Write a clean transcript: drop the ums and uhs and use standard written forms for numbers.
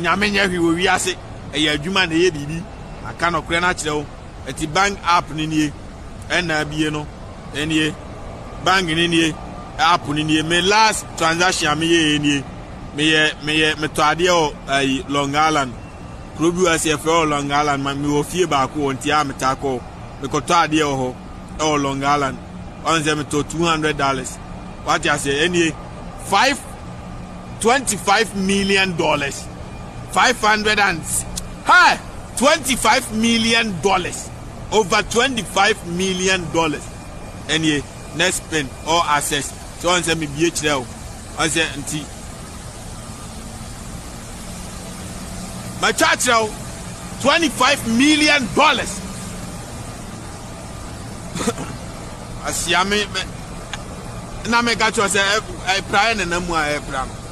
Onyame nyɛ hwee wɔ wiase. Ɛyɛ adwuma na ɛyɛ biribi. Aka nɔkorɛ no akyerɛ wo. Ɛti bank app no nie. Ɛna abie no. Ɛnie. Bank no nie. App no nie. Me last transaction a meyɛɛ nie. Meyɛ meyɛ metɔ adeɛ wɔ ayi Long Island. Kuro bi wɔ ase yɛfrɛ wɔ Long Island. Ma mewɔ fie baako wɔ nti a metaa kɔ. Mekɔtɔ adeɛ wɔ hɔ ɛwɔ Long Island. Ɔn sɛ metɔ $200. Wate aseɛ ɛnie $5 25 million. 500 and hey, $25 million, over $25 million. Ɛnie next pin, all access. So ɔn sɛ mebie kyerɛ wo. Ɔn sɛ nti matwa akyerɛ wo $25 million. Asia me na meka kyerɛ sɛ ɛpra yɛ nenam mu a ɛpra no.